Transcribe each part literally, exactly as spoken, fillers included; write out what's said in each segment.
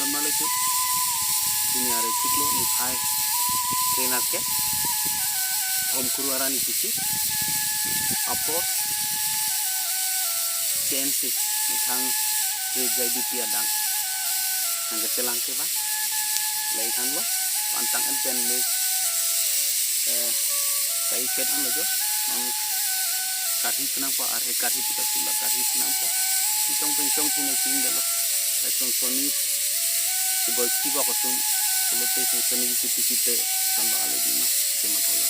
Malitum, pini ari chiklo niphai kre-nat ke, Bhomkuru arani pusi, apor K M C, methang Rit Jaidi pi adang nangkechelang ke ba, la-ik thanlo, pantang en pen me, eh, kai khet an lo jo, nang karhi penang po, arhe karhi pita pula karhi penang po. Chitong pen chong sini ching dalo. Lason soni si boy kiba kotum pulote son soni kiti kiti te, son bang ale dima, kiti matha lo.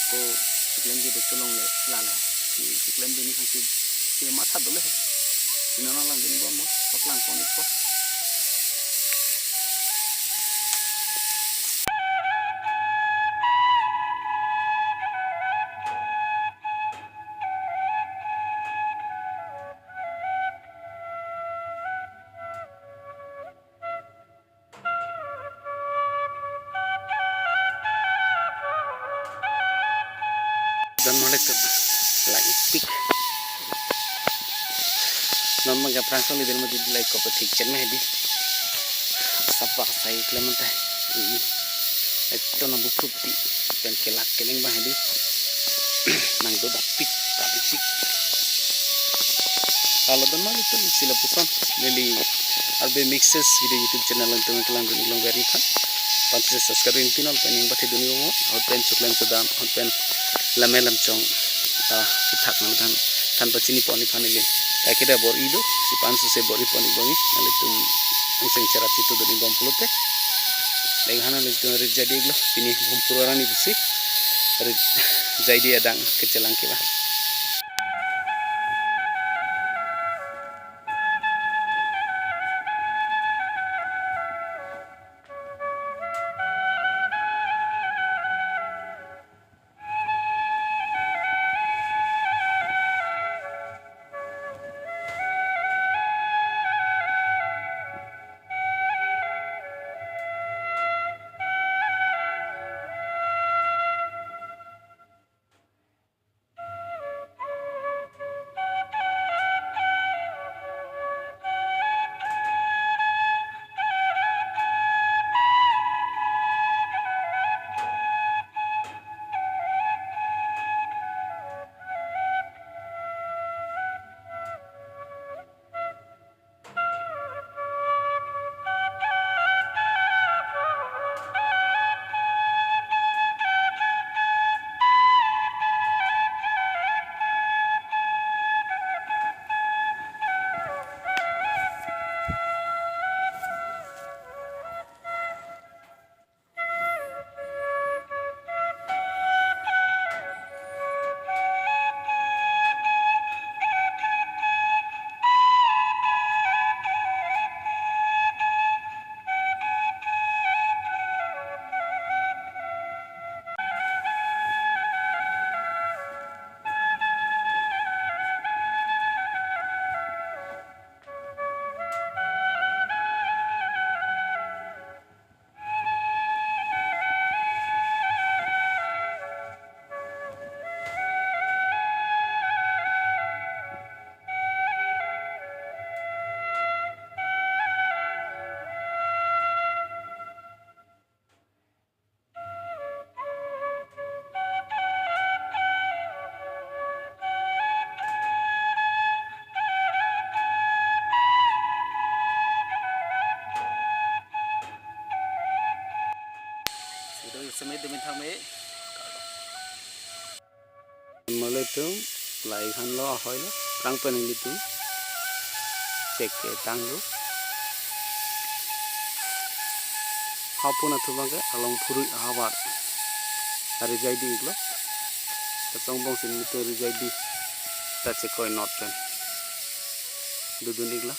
Ako chiklem je de cholong le lala. Si chiklem bini hangsi si matha dole. Sina lang bini bom mo, paklang konik po. Don malitum, la-ik pik. Non ma gaphrang song leader ma di la-ik kope thik chen ma hedi. Sapa sai klemen tai. Ih, ih. Ekto nang bukrup ti pen kelak keleng ba hedi. Nang do dapik dapik sik. Alo don malitum, sila puson. Neli R B Mixes video YouTube channel nangtum kelang dun long very fan. Pansi subscribe ring pinol pen yang bathi dun mo. Hot pen chuklen sedam, hot pen lamai lamchong, ah, kethak nang than, than pachini pon-ik than ili. Akhirnya bor-i do, si pansu se bor-i pon-ik bang-i. Nangtum ungseng cherap itu dun bom pulote. Leng hana nangtum Rit Jaidi iklo, pini Bhomkuru arani pusi. Rit Jaidi adang kechelang ke ba. Siro semai dumin thang me. Malitum, la-ik thanlo ahoi lo, prang pen ilitum. Chek ke tang lo. Hapun atum abang ke along phurui ahavar. Ari Jaidi iklo. Kachongbong sini ilitum Rit Jaidi ta chekoi not pen dodun iklo.